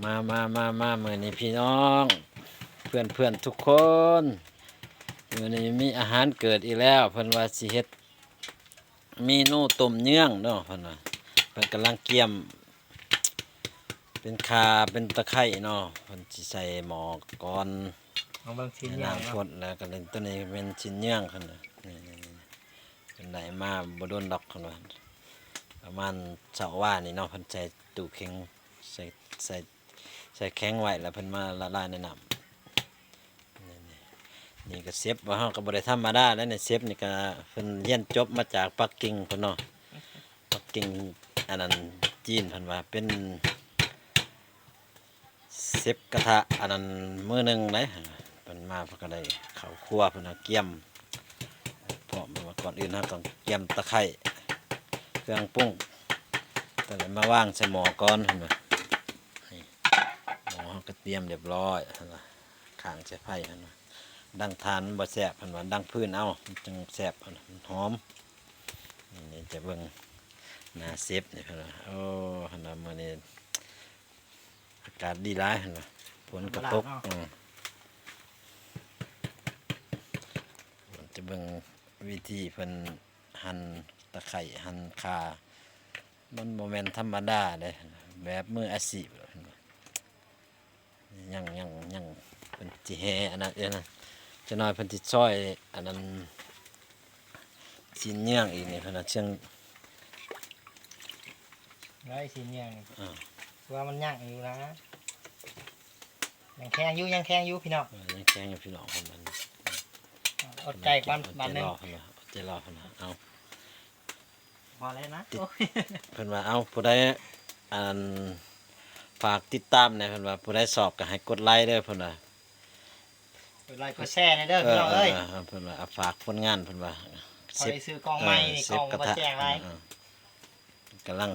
ມາ ມາ ມາ ມາ ມື້ນີ້ພີ່ນ້ອງເພື່ອນໆທຸກຄົນ ມື້ນີ້ມີອາຫານເກີດອີກແລ້ວ ເພິ່ນວ່າຊິເຮັດເມນູຕົ້ມເຍືອງເນາະ ເພິ່ນວ່າ ເພິ່ນກຳລັງກຽມເປັນຂ່າເປັນຕະໄຄເນາະ ເພິ່ນຊິໃສ່ໝໍ້ກ່ອນ ເອົາເບິ່ງຊີ້ນເຍືອງເນາະ ນ້ຳຟົດ ແລ້ວກໍຕົວນີ້ແມ່ນຊີ້ນເຍືອງ ເພິ່ນວ່າ ນີ້ໆ ເພິ່ນໄດ້ມາບໍ່ດົນດອກ ເພິ່ນວ່າ ປະມານເຊົ້າວານນີ້ເນາະ ເພິ່ນໃສ່ຕູ້ແຂງ ໃສ່ ໃສ່ ໃສ່ແຂງໄວ້ ແລ້ວເພິ່ນມາລະລາຍໃນນ້ຳ ນີ້ ນີ້ກໍເຊັບ ວ່າເຮົາກໍບໍ່ໄດ້ທຳມະດາແລ້ວນີ້ ເຊັບນີ້ກໍເພິ່ນຮຽນຈົບມາຈາກປັກກິ່ງພຸ້ນເນາະ ປັກກິ່ງ ອັນນັ້ນ ຈີນ ເພິ່ນວ່າເປັນ ເຊັບກະທະອັນນັ້ນມື້ໜຶ່ງເດ້ ເພິ່ນມາເພິ່ນກໍໄດ້ເຂົ້າຄົວ ເພິ່ນກຽມພ້ອມ ເພາະວ່າກ່ອນອື່ນເຮົາຕ້ອງກຽມຕະໄຄ ເຄື່ອງປຸງ ຕ້ອງໄດ້ມາວາງໃສ່ໝໍ້ກ່ອນ ເພິ່ນວ່າ ນີ້ ໝໍ້ເຮົາກໍຕຽມຮຽບຮ້ອຍ ເພິ່ນວ່າ ຂ້າງໃສ່ໄຟ ເພິ່ນວ່າ ດັງຖ່ານມັນບໍ່ແຊບ ເພິ່ນວ່າ ດັງຟືນເອົາ ມັນຈຶ່ງແຊບ ເພິ່ນວ່າ ມັນຫອມ ນີ້ຈະເບິ່ງໜ້າເຊັບນີ້ ເພິ່ນວ່າ ໂອ້ ເພິ່ນວ່າ ມື້ນີ້ ອາກາດດີຫຼາຍ ເຫັນບໍ່? ຝົນກໍຕົກ ອືມ ຈະເບິ່ງວິທີເພິ່ນຫັ່ນຕະໄຄ ຫັ່ນຂ່າ ມັນບໍ່ແມ່ນທຳມະດາເດ້ ແບບມືອາຊີບ ເຫັນບໍ່? ຍັງ ຍັງ ຍັງ ເພິ່ນຊິແຫ່ອັນນັ້ນເອີນະ ຈັກໜ້ອຍເພິ່ນຊິຊອຍອັນນັ້ນ ຊີ້ນເຍືອງອີກນີ້ ເພິ່ນວ່າເຊິ່ງ ໄດ້ຊີ້ນເຍືອງນີ້ ອ່າ ວ່າມັນຍັງຢູ່ນະ ຍັງແຂງຢູ່ ຍັງແຂງຢູ່ພີ່ນ້ອງ ເອີ ຍັງແຂງຢູ່ພີ່ນ້ອງ ເພິ່ນວ່າ ອດໃຈກ່ອນບາດໜຶ່ງ ເພິ່ນວ່າ ອດໃຈລໍ ເພິ່ນວ່າ ເອົາ ພໍແລ້ວນະ ຕິດ ໂອ້ຍ ເພິ່ນວ່າ ເອົ້າ ຜູ້ໃດ ອັນ ຝາກຕິດຕາມແດ່ ເພິ່ນວ່າ ຜູ້ໃດຊອບກໍໃຫ້ກົດໄລເດີ ເພິ່ນວ່າ ກົດໄລກົດແຊແດ່ເດີ ເອີ ພີ່ນ້ອງເອີຍ ເອີ ເພິ່ນວ່າ ຝາກຜົນງານ ເພິ່ນວ່າ ພໍໄດ້ຊື້ກ້ອງໃໝ່ ເອີ ນີ້ ກ້ອງມັນບໍ່ແຈ້ງຫຼາຍ ເອີ ກຳລັງ